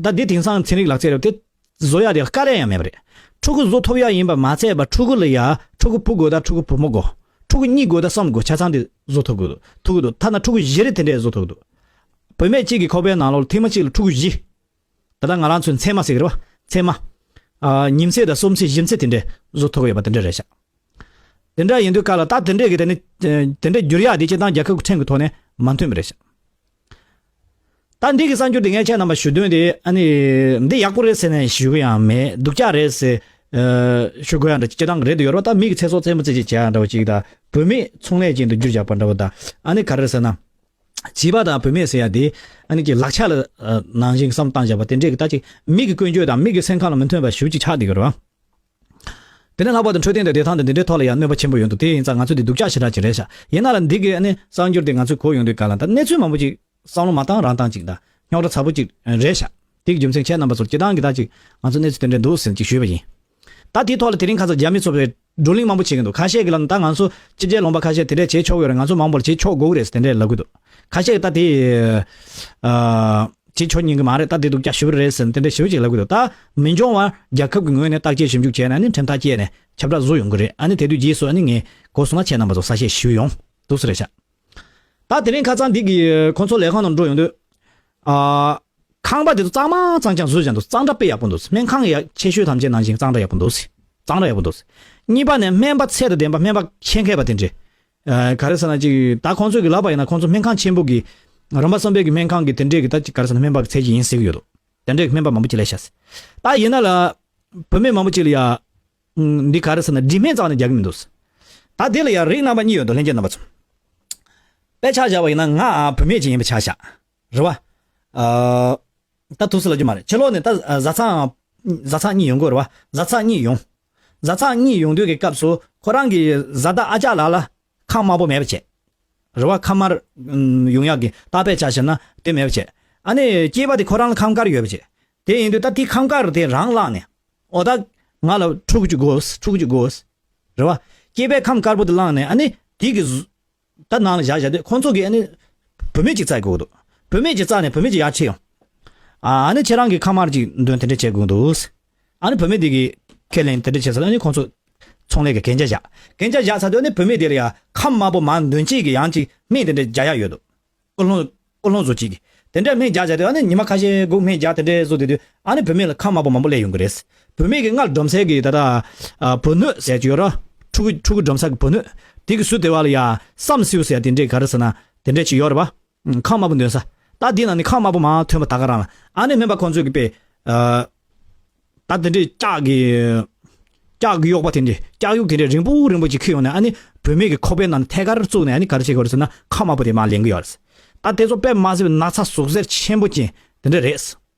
ད་འདི་དེང་སང་ཚན་རིག་ལག་རྩལ་རེད་དེ་བཟོ་ཡ་དེ་དཀའ་ལས་ཡང་མེད་པ་རེད། ཕྲུ་གུ་བཟོ་ཐུབ་ཡ་ཡིན་པ་མ་ཚད་པ་ཕྲུ་གུ་ལ་ཡ་ཕྲུ་གུ་བུ་དགོས་ད་ཕྲུ་གུ་བུ་མོ་དགོས། ཕྲུ་གུ་གཉིས་དགོས་ད་གསུམ་དགོས་ཆ་ཚང་དེ་བཟོ་ཐུབ་དགོས་ཐུབ་ཀྱི་འདུག་ཐ་ན་ཕྲུ་གུ་བཞི་རེ་དེ་འདྲས་བཟོ་ཐུབ་ཀྱི་འདུག་བུད་མེད་གཅིག་གི་ཁོག་པའི་ནང་ལོགས་ལ་ཐེངས་མ་གཅིག་ལ་ཕྲུ་གུ་བཞི། ད་ལྟ་ང་རང་ཚོའི་མཚན་མ་ཟེར་གི་རེད་བ། མཚན་མ། ཨ། ཉིན་མཚན་དང་གསུམ་མཚན་བཞི་མཚན་དེ་འདྲས་བཟོ་ཐུབ་ཀྱི་ཡོད་པ་དེ་འདྲས་རེད་ཤག། དེ་འདྲ་ཡིན་དུས་སྐབས་ལ་ད་དེ་འདྲས་ཀྱི་དེ་ནི་དེ་འདྲས་བསྒྱུར་ཡག་དེ་སྤྱིར་བཏང་རྒྱལ་ཁབ་ཀྱི་ཁྲིམས་ཀྱི་ཐོག་ནས་མ་མཐུན་པ་རེད་ཤག། ད་འདི་གི་གསར་འགྱུར་དེ་ངས་ཁྱེད་རྣམ་པར་ཞུ་དོན་དེ་ཨ་ནི་འདི་ཡག་པོ་རེད་ཟེར་ནས་ཞུ་གི་ཡང་མེད། སྡུག་ཅག་རེད་ཟེར་ཨ་ཞུ་དགོས་ཡག་འདྲ་སྤྱིར་བཏང་གི་རེད་དུ་ཡོད་རེད་བ། ད་མི་གི་ཚེ་སྲོག་བཙན་པོ་བཙན་ཅིག་བྱེད་ཡག་འདྲ་བོ་ཅིག་དང་བུད་མེད་ཚོང་ལས་ཅན་དུ་བསྒྱུར་བཞག་པ་འདྲ་བོ་དང་ཨ་ནི་ག་རེ་ཟེར་ན། བྱིས་པ་དང་བུད་མེད་ཟེར་ཡ་དེ་ཨ་ནི་ཀྱི་ལག་ཆ་ལ་ནང་བཞིན་བསམ་བཏང་བཞག་པ་དེ་འདྲས་ཀྱི་ད་ཅིག་མི་གི་ཀུན་སྤྱོད་དང་མི་གི་སེམས་ཁམས་ལ་མི་མཐུན་པ་ཞེ་པོ་ཅིག་ཆགས་བསྡད་ཀྱི་རེད་བ། དེ་ནས་ལྷག་པར་དུ་འཕྲོད་བསྟེན་དང་བདེ་ཐང་དང་འདི་འདྲའི་ཐོག་ལ་ཡང་གནོད་པ་ཆེན་པོ་ཡོང་འདུག་དེ་ཡིན་ཙང་ང་ཚོས་འདི་སྡུག་ཅག་ཞེ་དྲག་ཅིག་རེད་ཤག་ཡིན་ན་ལ་འདི་གི་ཨ་ནི་གསར་འགྱུར་དེ་ང་ཚོས་གོ་ཡོང་དུས་ག་ལ་ད་གནས་ཚུལ་མང་པོ་ཅིག་བསམ་བློ་མ་བཏང་རང་བཏང་ཅིག་དང་རྙོག་དྲ་ཚ་པོ་ཅིག་རེད་ཤག་དེ་གི་རྒྱུ་མཚན་ཁྱེད་རྣམ་པ་ཚོར་སྤྱིར་བཏང་གི་ད་ཅིག་ང་ཚོ་གནས་ཚུལ་དེ་འདྲ་འདུག་ཟེར་ཅིག་ཞུས་པ་ཡིན། ད་དེའི་ཐོག་ལ་དེ་རིང་ཁ་སང་རྒྱ་མི་ཚོ་བའི་བགྲོ་གླེང་མང་པོ་བྱེད་ཀྱི་འདུག་ཁ་ཤས་ཀྱིས་ལབ་ན་ད་ང་ཚོ་སྤྱི་བྱེ་ལུང་པ་ཁ་ཤས་དེ་འདྲས་བྱེད་ཆོག་ཡོད་རེད། ང་ཚོ་མང་པོ་ལ་བྱེད་ཆོག་དགོས་ཀྱི་རེད་ཟེར་དེ་འདྲས་ལབ་ཀྱི་འདུག་ཁ་ཤས་ཀྱིས་ད་དེ་ཨ་བྱེད་ཆོག་ཉན་གྱི་མ་རེད། ད་དེ་སྡུག་ཅག་ཞེ་པོ་རེད་ཟེར་དེ་འདྲས་ཞེ་པོ་ཅིག་ལབ་ཀྱི་འདུག་ད་མི་འབྱུང་བར་རྒྱལ་ཁབ་ཀྱི་ངོས་ནས་བརྟག་དཔྱད་ཞིབ་འཇུག་བྱས་ནས་ནི་ཁྲིམས་ཐག་བཅད་ནས་ཁྱབ་བསྒྲགས་བཟོ་ཡོང་གི་རེད། ཨ་ནི་དེ་དུས་རྗེས་སུ་ཨ་ནི་ངས་གོ་སོང་ན་ཁྱེད་རྣམ་པ་ཚོ་གསལ་བཤད་ཞུ་ཡོང་འདུག་ཟེར་རེད་ཤག་ད་དེ་རིང་ཁ་སང་འདི་གི་ཁོང་ཚོ་ལས་ཁང་ནང་འགྲོ་ཡོང་དུས། ཨ། ཁང་པ་དེ་ཚོ་གཙང་མ་གཙང་རྐྱང་བཟོས་བཞག་འདུག་གཙང་སྦྲ་དཔེ་ཡག་པོ་འདུག་སྨན་ཁང་ཡག་ཆེ་ཤོས་ཐམས་ཅད་ནང་བཞིན་གཙང་སྦྲ་ཡག་པོ་འདུག་གཙང་སྦྲ་ཡག་པོ་འདུག་གཉིས་པ་ནས་སྨན་པ་ཚད་དང་ལྡན་པ་སྨན་པ་མཁྱེན་མཁས་པ་དེ་འདྲས། ཨ། ག་རེ་ཟེར་ན་ཅིག་ད་ཁོང་ཚོས་གི་ལབ་པ་ཡིན་ན་ཁོང་ཚོ་སྨན་ཁང་ཆེན་པོ་གི་རིམ་པ་གསུམ་པའི་གི་སྨན་ཁང་གི་དེ་འདྲས་གི་ད་ཅིག་ག་རེ་ཟེར་ན་སྨན་པ་གི་ཚད་ཅིག་ཡིན་ཟེར་གི་ཡོད་འདུག་དེ་འདྲས་གི་སྨན་པ་མང་པོ་ཅིག་སླེབས་ཤག་ད་ཡིན་ན་ལ། བུད་མེད་མང་པོ་ཅིག་ལ་ཡ། འདི་ག་རེ་ཟེར་ན་དྲི་སྨན་རྩ་བ་ནས་རྒྱག་གི་མི་འདུག་ད་དེ་ལ་ཡང་རིགས་རྣམ་པ་གཉིས་ཡོད་འདུག་ལྷན་རྒྱས་རྣམ་པ་ཚོ། དཔེ་ཆ་བཞག་པ་ཡིན་ན་ང་བུད་མེད་ཅིག་ཡིན་པ་ཆ་བཞག་རེད་བ། ཨ། ད་ཐུགས་སུ་ལབ་རྒྱུ་མ་རེད། ཕྱི་ལོགས་ནས་ད་བཟའ་ཚང་། བཟའ་ཚང་གཉིས་ཡོང་གི་རེད་བ། བཟའ་ཚང་གཉིས་ཡོང་། བཟའ་ཚང་གཉིས་ཡོང་དུས་ཀྱི་སྐབས་སུ་ཁོ་རང་གི་བཟའ་ཟླ་ཨ་ཅག་ལགས་ལ་ཁམས་དམར་པོ་མེད་པ་བྱས། རེད་བ། ཁམས་དམར་ཡོང་ཡག་གི་ད་དཔེ་ཆ་བཞག་ན་དེ་མེད་པ་བྱས། ཨ་ནི་སྐྱེས་པ་དེ་ཁོ་རང་ལ་ཁམས་དཀར་ཡོད་པ་བྱས། དེ་ཡིན་དུས་ད་དེ་ཁམས་དཀར་དེ་རང་བླངས་ནས། ཨོ་ད་ང་ལ་ཕྲུ་གུ་གཅིག་དགོས། ཕྲུ་གུ་གཅིག་དགོས། རེད་བ། སྐྱེས་པའི་ཁམས་དཀར་པོ་དེ་བླངས་ནས་ཨ་ནི་དེ་གི་གཟུ་ད་ནང་ལ་བཞག་བཞག་དུས་ཁོང་ཚོ་གིས་ཨ་ནི་བུད་མེད་ཅིག་བཙལ་དགོས་འདུག་བུད་མེད་ཅིག་བཙལ་ནས་བུད་མེད་ཅིག་ཡར་ཁྲིད་ཡོང་། ཨ་ཨ་ནི་ཁྱེད་རང་གི་ཁམས་དམར་ཅིག་འདོན་དེ་འདྲ་བྱེད་དགོས་འདུག་ཨ་ནི་བུད་མེད་དེ་གིས་ཁས་ལེན་དེ་འདྲ་བྱས་ཚར་ཨ་ནི་ཁོང་ཚོ་ཚོང་ལས་ཀྱི་གན་རྒྱ་བཞག་གན་རྒྱ་བཞག་ཚར་དུས་ཨ་ནི་བུད་མེད་དེ་ལ་ཡ་ཁམས་དམར་པོ་མར་འདོན་བྱེད་ཀྱི་ཡང་ཅིག་སྨན་དེ་འདྲ་རྒྱག་ཡག་ཡོད་འདུག་ཀུན་སློང་། ཀུན་སློང་བཟོ་བྱེད་ཀྱི། དེ་འདྲ་སྨན་རྒྱག་བྱས་དུས་ཨ་ནི་ཉི་མ་ཁ་ཤས་སྒུག་སྨན་རྒྱག་དེ་འདྲ་བཟོ་དུས་དུས་ཨ་ནི་བུད་མེད་ལ་ཁམས་དམར་པོ་མང་པོ་སླེབས་ཡོང་གི་རེད། བུད་མེད་ཀྱི་སྔར་སྒྲོམ་གསལ་གྱི་ད་ལྟ་ཨ་བུ་སྣོད་ཟེར་གྱི་ཡོད་ར། ཕྲུ་གུ་ཕྲུ་གུ་སྒྲོམ་ས་གི་བུ་སྣོད། དེ་གི་ཟུར་དེ་བ་ལ་ཡ་བསམ་སེའུ་ཟེར་དེ་འདྲས་ག་རེ་ཟེར་ན་དེ་འདྲས་ཅིག་ཡོད་རེད་པ། ཁམས་དམར་པོ་འདོན་ས། ད་དེ་ནང་ནས་ཁམས་དམར་པོ་མང་ཐོན་པ་ད་ག་རང་ལ་ཨ་ནི་སྨན་པ་ཁོང་ཚོས་ཀྱི་དཔེ། ཨ། ད་དེ་འདྲས་ལྕགས་ཀྱི། ལྕགས་ཀྱི་གཡོག་པ་དེ་འདྲས་ལྕགས་གཡུག་དེ་འདྲས་རིང་པོ་རིང་པོ་ཅིག་འཁྱེར་ཡོང་ནས་ཨ་ནི་བུད་མེད་ཀྱི་ཁོག་པའི་ནང་ནས་ཐད་ཀར་བཙུགས་ནས་ཨ་ནི་ག་རེ་བྱེད་དགོས་རེད་ཟེར་ན་ཁམས་དམར་པོ་དེ་མར་ལེན་གི་ཡོད་རེད། ད་དེ་ཚོ་དཔེ་མ་སྲིད་པའི་ན་ཚ་ཟུག་གཟེར་ཆེན་པོ་ཅན་དེ་འདྲས་རེད།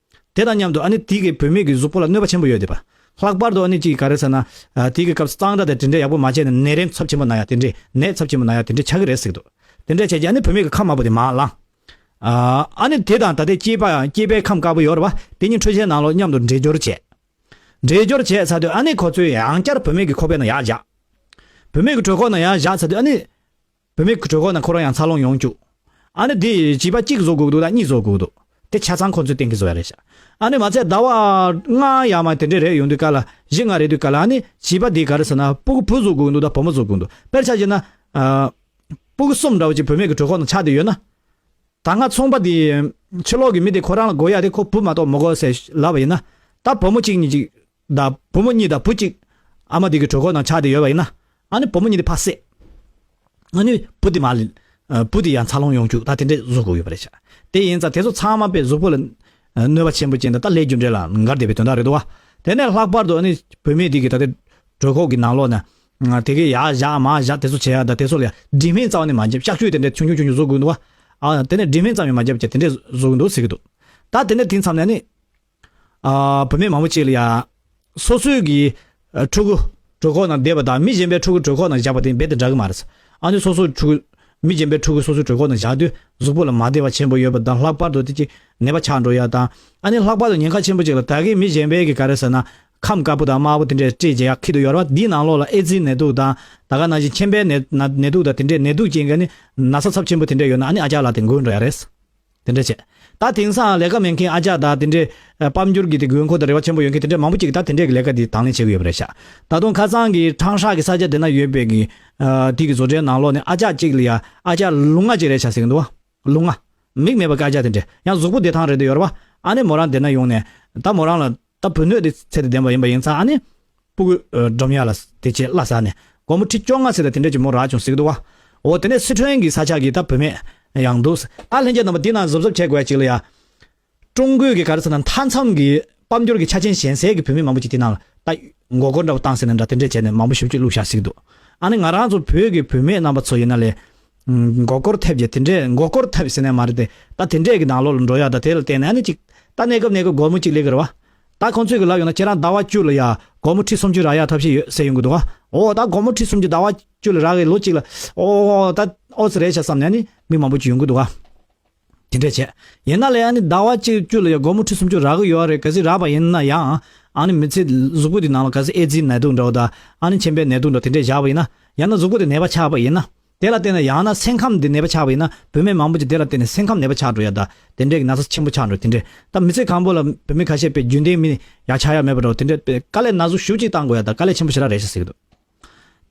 དེ་དང་མཉམ་དུ་ཨ་ནི་དེ་གི་བུད་མེད་ཀྱི་གཟུགས་པོ་ལ་གནོད་པ་ཆེན་པོ་ཡོད་དེ་པ། ལྷག་པར་དུ་ཨ་ནི་ཅིག་ག་རེ་ཟེར་ན། ཨ་དེ་གི་སྐབས་སུ་གཙང་སྦྲ་དང་དེ་འདྲས་ཡག་པོ་མ་བྱས་ནས་ནད་རིམས་ཚབས་ཆེན་པོ་ན་ཡ་དེ་འདྲས་ནད་ཚབས་ཆེན་པོ་ན་ཡ་དེ་འདྲས་ཆགས་ཀྱི་རེད་ཟེར་གི་འདུག་དེ་འདྲས་བྱས་རྗེས་ཨ་ནི་བུད་མེད་ཀྱི་ཁམས་དམར་པོ་དེ་མར་ལངས། ཨ་ཨ་ནི་དེ་དང་ད་ལྟའི་སྐྱེས་པ་ཡང་སྐྱེས་པའི་ཁམས་དཀར་པོ་ཡོད་རེད་པ། དེ་གཉིས་འཕྲུལ་ཆས་ནང་ལོགས་མཉམ་དུ་འདྲེས་སྦྱོར་བྱས། འདྲེས་སྦྱོར་བྱས་ཚར་དུས་ཨ་ནི་ཁོ་ཚོས་ཡང་བསྐྱར་བུད་མེད་ཀྱི་ཁོག་པའི་ནང་ཡར་བཞག་བུད་མེད་ཀྱི་གྲོད་ཁོག་ནང་ཡར་བཞག་ཚར་དུས་ཨ་ནི། བུད་མེད་ཀྱི་གྲོད་ཁོག་ནང་ཁོ་རང་ཡང་འཚར་ལོངས་ཡོང་བཅུག་ཨ་ནི་དེ་བྱིས་པ་གཅིག་བཟོ་དགོས་འདུག་དང་གཉིས་བཟོ་དགོས་འདུག་དེ་ཆ་ཚང་ཁོ་ཚོས་གཏན་འཁེལ་བཟོ་ཡ་རེད་ཤག་ཨ་ནི་མ་ཚད་ཟླ་བ་ལྔ་ཡར་མར་དེ་འདྲས་རེད་ཡོང་དུས་ག་ལ་བཞི་ལྔ་རེད་དུས་ག་ལ་ཨ་ནི་བྱིས་པ་དེ་ག་རེ་ཟེར་ན་སྤུ་གུ་བུ་བཟོ་དགོས་འདུག་དང་བུ་མོ་བཟོ་དགོས་འདུག་དཔེར་ཆ་བཞག་ན། ཨ། སྤུ་གུ་གསུམ་འདྲ་བོ་ཅིག་བུད་མེད་ཀྱི་གྲོད་ཁོག་ནང་ཆགས་བསྡད་ཡོད་ན། ད་སྔ་ཚོང་པ་དེ། ཕྱི་ལོགས་ཀྱི་མི་དེ་ཁོ་རང་ལ་དགོས་ཡ་དེ་ཁོ་བུ་མ་གཏོགས་མི་དགོས་ཟེར་ལབ་པ་ཡིན་ན། ད་བུ་མོ་གཅིག་གཉིས་ཅིག་དང་བུ་མོ་གཉིས་དང་བུ་གཅིག་ཨ་མ་དེ་གི་གྲོད་ཁོག་ནང་ཆགས་བསྡད་ཡོད་པ་ཡིན་ན། ཨ་ནི་བུ་མོ་གཉིས་དེ་ཕར་བསད། ཨ་ནི་བུ་དེ་མར་ལེན། ཨ། བུ་དེ་ཡང་འཚར་ལོངས་ཡོང་བཅུག་ད་དེ་འདྲས་བཟོ་དགོས་ཡོད་པ་རེད་ཤག་དེ་ཡིན་ཙང་དེ་ཚོ་ཚང་མ་དཔེ་གཟུགས་པོ་ལ། ཨ། གནོད་པ་ཆེན་པོ་ཅན་དང་ད་ལས་རྒྱུ་འབྲས་ལ་འགལ་བསྡད་པའི་དོན་དག་རེད་འདུག་བ། དེ་ནས་ལྷག་པར་དུ་ཨ་ནི་བུད་མེད་དེ་གི་ད་ལྟའི་གྲོད་ཁོག་གི་ནང་ལོགས་ན། ཨ། དེ་གི་ཡར་བཞག་མར་བཞག་དེ་ཚོ་བྱེད་ཡ་ད་དེ་ཚོ་ལ་ཡ་དྲི་སྨན་རྩ་བ་ནས་མ་འཇིབ་གཤག་བཅོས་དེ་འདྲས་ཆུང་ཆུང་ཆུང་ཆུང་བཟོ་དགོས་འདུག་བ། ཨ། དེ་ནས་དྲི་སྨན་ཙམ་ཡང་མ་འཇིབ་བྱས་དེ་འདྲས་བཟོ་གི་འདུག་ཟེར་གི་འདུག་ད་དེ་ནས་དེ་མཚམས་ནས་ཨ་ནི། ཨ། བུད་མེད་མང་པོ་ཅིག་ལ་ཡ། སོ་སོའི་གི། ཨ། ཕྲུ་གུ། གྲོད་ཁོག་ནང་བསྡད་པ་དང་མི་གཞན་པའི་ཕྲུ་གུ་གྲོད་ཁོག་ནང་བཞག་པ་དེ་རྦད་དེ་འདྲ་གི་མ་རེད། ཨ་ནི་སོ་སོའི་ཕྲུ་གུ། མི་གཞན་པའི་ཕྲུ་གུ་སོ་སོའི་གྲོད་ཁོག་ནང་བཞག་དུས་གཟུགས་པོ་ལ་མ་བདེ་བ་ཆེན་པོ་ཡོད་པ་དང་ལྷག་པར་དུ་དེ་ཅིག་ནད་པ་ཆགས་འགྲོ་ཡ་དང་། ཨ་ནི་ལྷག་པར་དུ་ཉེན་ཁ་ཆེན་པོ་ཅིག་ལ་ད་གིན་མི་གཞན་པའི་གི་ག་རེ་ཟེར་ན། ཁམས་དཀར་པོ་དང་དམར་པོ་དེ་འདྲས་སྤྲད་བྱས་ཡ་ཁྱེར་དུ་ཡོད་རེད་བ། འདིའི་ནང་ལོགས་ལ་ཨེ་ཛི་ནད་དུག་དང་། ད་ག་ནང་བཞིན་མཁྱེན་པའི་ནད་ནད་དུག་དང་དེ་འདྲས་ནད་དུག་ཅན་གྱི་ནི་ན་ཚ་ཚབས་ཆེན་པོ་དེ་འདྲས་ཡོད་ན་ཨ་ནི་ཨ་ཅག་ལགས་དེ་འགོས་འགྲོ་ཡ་རེད། དེ་འདྲ་བྱས། ད་དེང་སང་ལས་ཀ་མེད་མཁན་ཨ་ཅག་དང་དེ་འདྲའི་ཨ་དཔལ་འབྱོར་གྱི་དེ་དགོས་མཁོ་དང་རེ་བ་ཆེན་པོ་ཡོད་མཁན་དེ་འདྲ་མང་པོ་ཅིག་གིས་ད་དེ་འདྲའི་གི་ལས་ཀ་དེ་དང་ལེན་བྱེད་ཀྱི་ཡོད་པ་རེད་ཤག་ད་དུང་ཁ་སང་གི་ཁྲང་ཧྲ་གི་ས་ཆ་དེ་ན་ཡོད་པའི་གི་ཨ་དེ་གི་བཟོ་གྲྭའི་ནང་ལོགས་ནས་ཨ་ཅག་ཅིག་ལ་ཡ་ཨ་ཅག་ལུང་ང་ཅིག་རེད་ཤག་ཟེར་གི་འདུག་བ། ལུང་ང་། མིག་མེད་པ་གི་ཨ་ཅག་དེ་འདྲ་ཡང་གཟུགས་པོ་བདེ་ཐང་རེད་འདུག་ཡོད་རེད་བ། ཨ་ནི་མོ་རང་དེ་ན་ཡོང་ནས་ད་མོ་རང་ལ། ད་བུ་སྣོད་དེ་ཚད་དང་ལྡན་པ་ཡིན་པ་ཡིན་ཙང་ཨ་ནི། སྤུ་གུ་ཨ་སྒྲོམ་ཡ་ལ་དེ་བྱས་བླ་ཟ་ནས་སྒོར་མོ་ཁྲི་བཅོ་ལྔ་ཟེར་ད་དེ་འདྲས་ཀྱི་མོ་རག་བྱུང་ཟེར་གི་འདུག་བ། འོ་དེ་ནས་སི་ཁྲོན་གྱི་ས་ཆ་གི་ད་བུད་མེད་ཡང་འདུག་ད་ལྷན་རྒྱས་རྣམ་པ་འདི་ན་གཟབ་གཟབ་བྱེད་དགོས་ཡ་གཅིག་ལ་ཡ། ཀྲུང་གོའི་གི་ག་རེ་ཟེར་ན་མཐའ་མཚམས་ཀྱི་དཔལ་འབྱོར་གྱི་ཆ་རྐྱེན་ཞན་སའི་གི་བུད་མེད་མང་པོ་ཅིག་དེ་ནང་ལ་ད་མགོ་སྐོར་འདྲ་བོ་བཏང་ཟེར་ནས་འདྲ་དེ་འདྲས་བྱས་ནས་མང་པོ་ཞེ་པོ་ཅིག་བླུགས་བཞག་ཟེར་གི་འདུག་ཨ་ནི་ང་རང་ཚོ་བོད་ཀྱི་བུད་མེད་རྣམ་པ་ཚོ་ཡིན་ན་ལས། མགོ་སྐོར་ཐེབས་ཀྱི་དེ་འདྲས་མགོ་སྐོར་ཐེབས་ཟེར་ནས་མ་རེད་དེ། ད་དེ་འདྲས་ཀྱི་ནང་ལོགས་ལ་འགྲོ་ཡ་ད་དེ་ལ་བརྟེན་ནས་ཨ་ནི་ཅིག་ད་གནས་སྐབས་གནས་སྐབས་སྒོར་མོ་གཅིག་སླེབས་ཀྱི་རེད་བ། ད་ཁོང་ཚོས་གི་ལབ་ཡོང་ན་ཁྱེད་རང་ཟླ་བ་བཅུ་ལ་ཡ་སྒོར་མོ་ཁྲི་སུམ་ཅུ་རག་ཡག་ཐབས་ཤེས་ཡོད་ཟེར་ཡོང་གི་འདུག་ག། འོ་ད་སྒོར་མོ་ཁྲི་སུམ་ཅུ་ཟླ་བ་བཅུ་ལ་རག་གི་ལོ་གཅིག་ལ། འོ་ད་ཨོ་ཙི་རེད་ཤག་བསམ་ནས་ནི་མི་མང་པོ་ཅིག་ཡོང་གི་འདུག་ག། དེ་འདྲས་བྱས། ཡིན་ན་ལས་ཨ་ནི་ཟླ་བ་གཅིག་བཅུ་ལ་ཡ་སྒོར་མོ་ཁྲི་སུམ་ཅུ་རག་གི་ཡོད་རེད། གལ་སྲིད་རག་པ་ཡིན་ན་ཡང་ཨ་ནི་མི་ཚེ་གཟུགས་པོ་དེ་ནང་ལ་གལ་སྲིད་ཨེ་ཙིའི་ནད་དུག་འདྲ་བོ་དང་ཨ་ནི་མཆིན་པའི་ནད་དུག་འདྲ་བོ་དེ་འདྲས་བཞག་པ་ཡིན་ན། ཡང་ན་གཟུགས་པོ་དེ་ནད་པ་ཆགས་པ་ཡིན་ན། དེ་ལ་བརྟེན་ནས་ཡང་ན་སེམས་ཁམས་འདི་ནད་པ་ཆགས་པ་ཡིན་ན། བུད་མེད་མང་པོ་ཅིག་དེ་ལ་བརྟེན་ནས་སེམས་ཁམས་ནད་པ་ཆགས་འགྲོ་ཡ་ད་དེ་འདྲའི་ན་ཚ་ཆེན་པོ་ཆགས་འགྲོ་དེ་འདྲའི། ད་མི་ཚེ་གང་པོ་ལ་བུད་མེད་ཁ་ཤས་དཔེ་རྒྱུན་ལྡན་མི་ཡག་ཆགས་ཡ་མེད་པ་འདྲ་བོ་དེ་འདྲའི་དཔེ་དཀའ་ལས་སྣ་ཚོགས་ཞེ་པོ་ཅིག་བཏང་དགོས་ཡ་ད་དཀའ་ལས་ཆེན་པོ་ཞེ་དྲག་རེད་ཤག་ཟེར་གི་འདུག།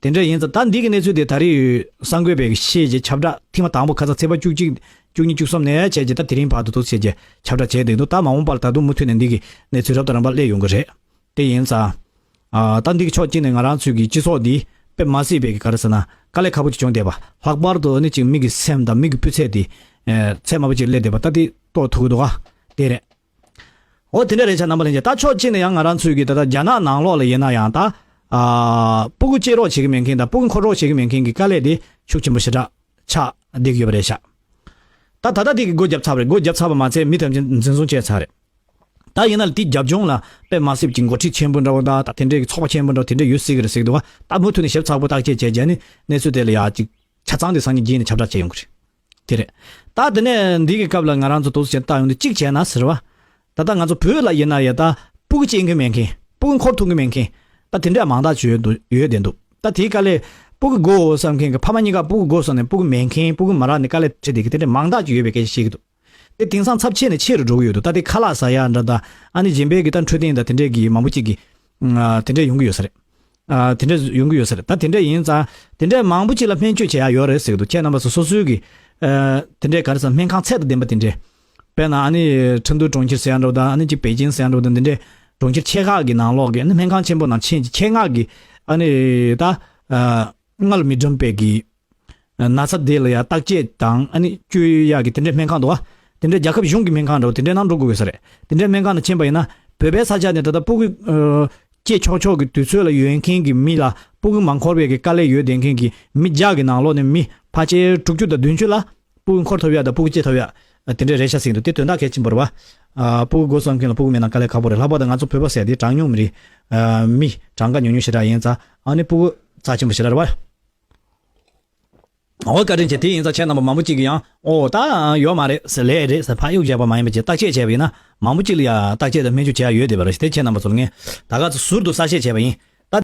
དེ་འདྲ་ཡིན་ཙང་ད་འདི་གི་གནས་ཚུལ་དེ་ད་རེས་གསར་འགོད་པས་ཤེས་རྗེས་ཁྱབ་བསྒྲགས་ཐེངས་མ་དང་པོ་ཁ་སང་ཚེས་པ་བཅུ་གཅིག་བཅུ་གཉིས་བཅུ་གསུམ་ནས་བྱས་རྗེས་ད་དེ་རིང་བར་དུ་འདུག་བྱས་རྗེས་ཁྱབ་བསྒྲགས་བྱས་བསྡད་འདུག། ད་མ་འོངས་པར་ད་དུང་མུ་མཐུད་ནས་འདི་གི་གནས་ཚུལ་རབ་དང་རིམ་པ་སླེབས་ཡོང་གི་རེད། དེ་ཡིན་ཙང་། ཨ། ད་འདི་གི་ཕྱོགས་གཅིག་ནས་ང་རང་ཚོའི་གི་སྤྱི་ཚོགས་འདི་དཔེ་མ་སྲིད་པའི་གི་ག་རེ་ཟེར་ན་དཀའ་ལས་ཁག་པོ་ཅིག་བྱུང་བསྡད་པ། ལྷག་པར་དུ་ནི་ཅིག་མི་གི་སེམས་དང་མི་གི་སྤུས་ཚད་དེ། ཨེ། ཚད་དམའ་པོ་ཅིག་སླེབས་བསྡད་པ་ད་དེ་རྟོགས་ཐུབ་ཀྱི་འདུག་ག། དེ་རེད། འོ་དེ་འདྲ་རེད་ཤག། རྣམ་པ་ལྷན་རྒྱས། ད་ཕྱོགས་གཅིག་ནས་ཡང་ང་རང་ཚོའི་གི་ད་ལྟ་རྒྱ་ནག་ནང་ལོགས་ལ་ཡིན་ན་ཡང་ད། ཨ། སྤུ་གུ་སྐྱེ་རོགས་བྱེད་ཀྱི་མེད་མཁན་དང་སྤུ་གུ་འཁོར་རོགས་བྱེད་ཀྱི་མེད་མཁན་གྱི་དཀའ་ལས་དེ་ཤུགས་ཆེན་པོ་ཞེ་དྲག་ཆགས་བསྡད་ཀྱི་ཡོད་པ་རེད་ཤག། ད་ད་ལྟ་དེ་གི་སྒོ་བརྒྱབ་ཚར་བ་རེད། སྒོ་བརྒྱབ་ཚར་བ་མ་ཚད་མི་ཐམས་ཅད་འཛིན་བཟུང་བྱས་ཚར་རེད། ད་ཡིན་ན་ལ་དེའི་རྒྱབ་ལྗོངས་ལ་དཔེ་མ་སྲིད་ཀྱི་འགོ་ཁྲིད་ཆེན་པོ་འདྲ་བོ་དང་ད་དེ་འདྲའི་གི་ཚོགས་པ་ཆེན་པོ་འདྲ་བོ་དེ་འདྲ་ཡོད་སྲིད་ཀྱི་རེད་ཟེར་གི་འདུག་ག། ད་མུ་མཐུད་ནས་ཞིབ་ཚགས་པོ་བརྟག་དཔྱད་བྱས་རྗེས་ནི་གནས་ཚུལ་དེ་ལ་ཡག་ཅིག་ཆ་ཚང་དེ་སང་ཉིན་རྗེས་ནས་ཁྱབ་བསྒྲགས་བྱས་ཡོང་གི་རེད། དེ་རེད། ད་དེ་ནས་འདི་གི་སྐབས་ལ་ང་རང་ཚོ་དུས་ཚོད་བཏང་ཡོང་དུས་གཅིག་བྱས་ན་ཟེར་བ། ད་ལྟ་ང་ཚོ་བོད་ལ་ཡིན་ན་ཡ་ད་སྤུ་གུ་སྐྱེ་མཁན་མེད་མཁན། སྤུ་གུ་འཁོར་ཐུབ་མཁན་མེད་མཁན། ད་དེ་འདྲ་མང་དག་ཅིག་ཡོད་འདུག། ཡོད་བསྡད་འདུག། ད་དེའི་དཀའ་ལས་སྤུ་གུ་དགོས་བསམ་མཁན་གྱི་ཕ་མ་གཉིས་ཀ་སྤུ་གུ་དགོས་བསམ་ནས་སྤུ་གུ་མེད་མཁན། སྤུ་གུ་མ་རག་ནས་དཀའ་ལས་འཕྲད་བསྡད་མཁན་དེ་འདྲ་མང་དག་ཅིག་ཡོད་པའི་སྐད་ཆ་བཤད་ཀྱི་འདུག། དེ་དེང་སང་ཚབས་ཆེ་ནས་ཆེ་རུ་འགྲོ་གི་ཡོད་འདུག། ད་དེ་ཁ་ལག་ཟ་ཡ་འདྲ་དང་ཨ་ནི་རྗེས་འབྲས་ཀྱི་ད་འཕྲོད་བསྟེན་དང་དེ་འདྲས་ཀྱི་མང་པོ་ཅིག་གི། ཨ། དེ་འདྲས་ཡོང་གི་ཡོད་ས་རེད། ཨ། དེ་འདྲས་ཡོང་གི་ཡོད་ས་རེད། ད་དེ་འདྲས་ཡིན་ཙང་དེ་འདྲས་མང་པོ་ཅིག་ལ་སྨན་བཅོས་བྱེད་ཡ་ཡོད་རེད་ཟེར་གི་འདུག། ཁྱེད་རྣམ་པ་ཚོ་སོ་སོའི་གི། ཨ། དེ་འདྲས་ག་རེ་ཟེར། སྨན་ཁང་ཚད་དང་ལྡན་པ་དེ་འདྲས། དཔེར་ན་ཨ་ནི་ཁྲིན་ཏུའུ་གྲོང་ཁྱེར་ཟེར་ཡ་འདྲ་བོ་དང་ཨ་ནི་ཅིག་པེ་ཅིན་ཟེར་ཡ་འདྲ་བོ་དང་དེ་འདྲས་གྲོང་ཁྱེར་ཆེ་ཁག་གི་ནང་ལོགས་ཀྱི་ཨ་ནི་སྨན་ཁང་ཆེན་པོ་ནང་ཕྱིན་ཅིག་ཆེད་མངགས་ཀྱི་ཨ་ནི་ད། ཨ། སྔར་མི་འགྲིམ་པའི་གི། ན་ཚ་དེ་ལ་ཡང་བརྟག་དཔྱད་དང་ཨ་ནི་བཅོས་ཡག་གི་དེ་འདྲའི་སྨན་ཁང་འདུག་བ། དེ་འདྲའི་རྒྱལ་ཁབ་གཞུང་གི་སྨན་ཁང་འདྲ་བོ་དེ་འདྲའི་ནང་འགྲོ་དགོས་ཀྱི་ས་རེད། དེ་འདྲའི་སྨན་ཁང་ནང་ཕྱིན་པ་ཡིན་ན་བོད་པའི་ས་ཆ་ནས་ད་ལྟ་སྤུ་གུ། ཨ། སྐྱེ་ཆོག་ཆོག་གི་དུས་ཚོད་ལ་ཡོད་མཁན་གྱི་མི་ལ་སྤུ་གུ་མ་འཁོར་བའི་གི་དཀའ་ལས་ཡོད་བསྡད་མཁན་གྱི་མི་བརྒྱ་གི་ནང་ལོགས་ནས་མི་ཕལ་ཆེར་དྲུག་ཅུ་དང་བདུན་ཅུ་ལ་སྤུ་གུ་འཁོར་ཐུབ་ཡག་དང་སྤུ་གུ་སྐྱེ་ཐུབ་ཡག་དེ་འདྲའི་རེད་ཤག་ཟེར་གྱི་འདུག། དེ་དོན་དག་གལ་ཆེན་པོ་རེད་བ། ཨ། སྤུ་གུ་དགོས་བསམ་མཁན་ལ་སྤུ་གུ་མེད་ན་དཀའ་ལས་ཁག་པོ་རེད། ལྷག་པར་དུ་ང་ཚོ་བོད་པ་ཟེར་དེ་གྲངས་ཉུང་མི་རིགས། ཨ། མི་གྲངས་ཀ་ཉུང་ཉུང་ཞེ་དྲག་ཡིན་ཙང་ཨ་ནི་སྤུ་གུ་རྩ་ཆེན་པོ་ཞེ་དྲག་རེད་བ། འོ་བཀའ་དྲིན་ཆེ། དེ་ཡིན་ཙང་ཁྱེད་རྣམ་པ་མང་པོ་ཅིག་གིས་ཡང་འོ་ད་ཡོད་མ་རེད་ཟེར་ལས་རེད་ཟེར་ཕར་གཡུག་བྱས་པ་མ་ཡིན་པ་ཅིག་བརྟག་དཔྱད་བྱས་པ་ཡིན་ན་མང་པོ་ཅིག་ལ་ཡང་བརྟག་དཔྱད་དང་སྨན་བཅོས་བྱེད་ཡ་ཡོད་བསྡད་པ་རེད། དེ་ཁྱེད་རྣམ་པ་ཚོ་ལ་ངས་ད་ག་ཚོད་ཟུར་དུ་གསལ་བཤད་བྱས་པ་ཡིན། ད།